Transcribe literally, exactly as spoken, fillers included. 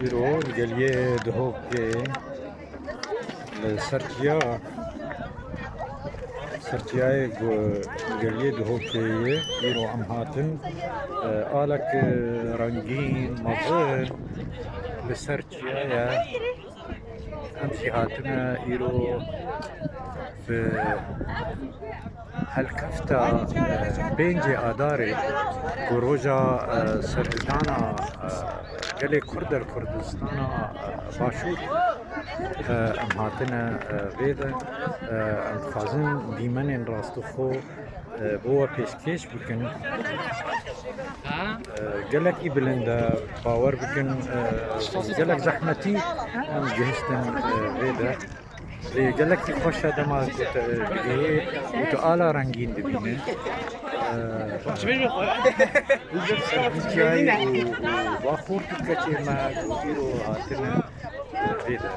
Îro li geliyê Duhokê, li ser çiya, ser çiyayê ku geliyê Duhokê ye, îro em hatin, e, alek, e, rengîn, mezin li ser çiya ye. Em jî hatine îro bi helkefta, e, pêncê Adarê ku roja, e, sergidana, e, gelê Kurd li Kurdistana, e, Başûr, e, em hatine, e, vê de, e, em dixwazin dîmenên rastixwe e, bo we pêşkêş bikin. E, gelekî bilind e, bawer bikin, e, gelek zehmetî em gihiştin, e, vê de. Lê gelekî xweş e dema ku te digihê û tu ala rengîn dibînî. E, sergîtiyayê û, û baxûr tu keçê me ku îro hatine vê de.